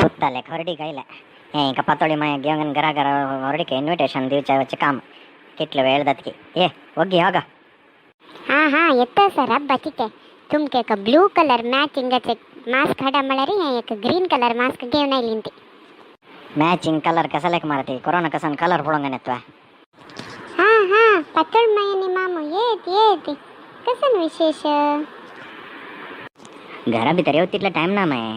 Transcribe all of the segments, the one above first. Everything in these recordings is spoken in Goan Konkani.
पुत्ताले खरडी गायले हे का पातोळी माय घेऊन घरा घरा होरडीक इन्व्हिटेशन दिवच्या वचे काम कितले वेळ जात की ये वग्गी हा का. हा हा येतं सर अब्बा ठीक आहे. तुमके एक ब्लू कलर मॅचिंगाचे मास्क हाडा म्हळ्यार एक ग्रीन कलर मास्क घेऊन आयली ती. मॅचिंग कलर कसालेक मारती कोरोना कसन कलर पळोवंक येतवा. हा हा पातळ मायानी मामू येत येत कसन विशेष? घरा भितर येऊ तितला टायम ना माय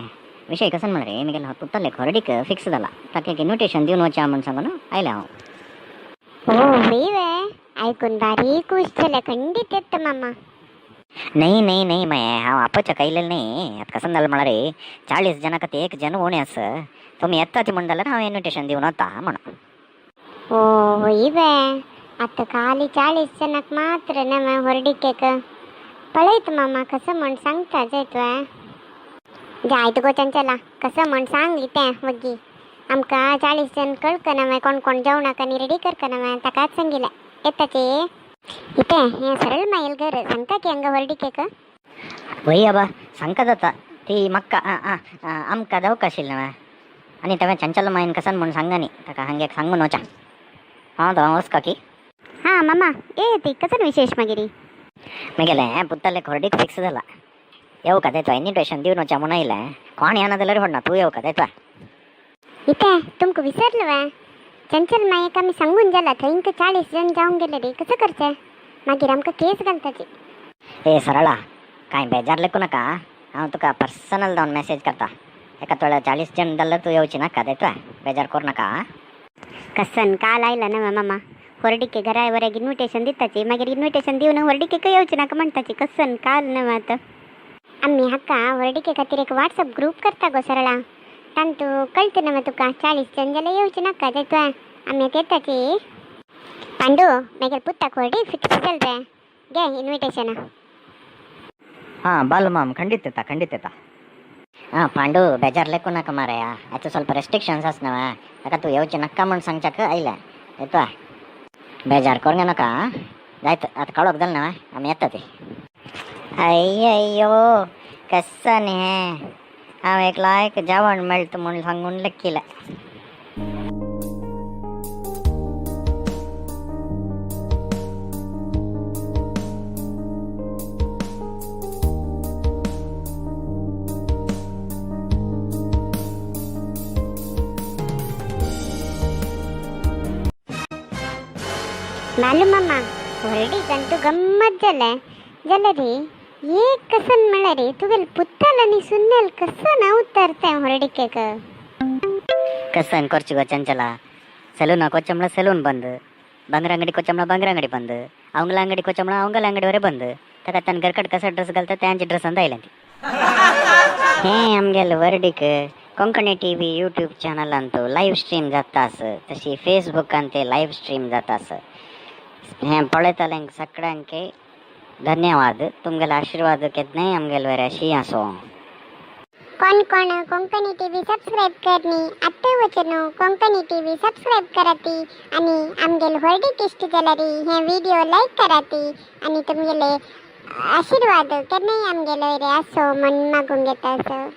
विषय कसन म्हणा रे मी गेलो पुत्ताले खरडीक फिक्स जाला ताका एक इन्व्हिटेशन दिवन वचा म्हूण सांगून आयले हांव. हो होय वे ऐकून भारी खुश झालं खंडित येत मामा. नाही नाही नाही माय हांव आपोच्या कायलेलं नाही. आता कसं झालं म्हणा रे 40 जणांक एक जण उणे आस तुम्ही येता ती म्हण जाल्यार हांव इन्व्हिटेशन दिवन वता म्हणून. हो होय वे आता खाली 40 जणांक मात्र ना होरडिकेक पळयत मामा कसं म्हण सांगता जायत जायत गो चंचला कसं म्हण सांग इतें वग्गी आमकां 40 जण कळकना मागीर कोण कोण जेवणाक आनी रेडी करकना मागीर ताकाच सांगिलें येताचे इतें हें सरळ मायल घर सांगता की हांगा होरडिकेक. वय आबा सांगता जाता ती म्हाका आमकां जावंक आशिल्लें मा आनी तांवें चंचल मायन कसन म्हूण सांगा न्ही ताका हांगे सांगून वचा हांव तो वचका की. हां मामा ये ती कसन विशेष मागीर? मागेलें पुत्ताले खरडीक फिक्स जाला येवका का तेतवा इन्व्हिटेशन दिवन वचा म्हूण आयलें कोण येना जाल्यार पडना तूं येवका तेतवा. इतें तुमकां विसरलो वे चंचल मायेक आमी सांगून जाला थंय 40 जण जावंक गेले रे कसं करचें मागीर आमकां केस घालताची. ए सरळा कांय बेजार लेकू नाका हांव तुका पर्सनल जावन मॅसेज करता एका थोड्या 40 जण जाल्यार तूं येवची नाका तेतवा बेजार करूं नाका. कसन काल आयला ना मामा होरडिके घरा वऱ्याक इन्व्हिटेशन दिताची मागीर इन्व्हिटेशन दिवन होरडिकेक येवचे नाका म्हणटाची कसन काल ना आतां. आमी हाका होरडिके खातीर एक व्हॉट्सअप ग्रूप करता गो सरळा तांतू कळटा ना तुका 40 जण जाल्यार येवचे नाका तेतवा आमी आतां येताची. पांडू मागीर पुताक होरडी फिक्स जाल रे घे इन्व्हिटेशन. हां बालू माम खंडित येता खंडित येता. हां पांडू बेजार लेकू नाका माराया हाचो ಸ್ವಲ್ಪ रेस्ट्रिक्शन्स आस ना ताका तूं येवचें नाका म्हूण सांगच्याक आयलें येता बेजार करूंक नाका जायत आतां कळोक जालें ना आमी येता ती. अय्यो कसन हें हांव एक लायक जेवण मेळटा म्हूण सांगून लेखिलें. बालू मामा होरडीकंतू गम्मत जालें जाल्यार रे एक कसन म्हळ्यार रे तुगेल पुत्ताल आनी सुन्नेल कसन उतरतें होरडिकेक. कसन करची गो चंचला सलूनाक वचचे म्हणल्यार सलून बंद भांगरा अंगडी वचचे म्हणल्यार भांगरा अंगडी बंद अवंगला अंगडी वचचे म्हणल्यार अवंगला अंगडी वरे बंद ताका तान घरकट कसा ड्रेस घालता त्यांचे ड्रेस आयलें ती. हें आमगेले वर्डीक कोंकणी टी व्ही यूट्यूब चॅनलांतू लायव्ह स्ट्रीम जाता आस तशी फेसबुकान ते लायव्ह स्ट्रीम जाता आस. हें पळयतल्यांक सगळ्यांक धन्यवाद तुमगेले आशिर्वाद केन्नाय आमगेले वयर अशी आसो. कोण कोण कोंकणी टी व्ही सबस्क्राईब करनी आत्तां वचून कोंकणी टी व्ही सबस्क्राईब कराती आनी आमगेल होरडीक इश्ट जाल्यार हे व्हिडिओ लायक कराती आनी तुमगेले आशिर्वाद केन्नाय आमगेले वयर आसो म्हूण मागूंक येता.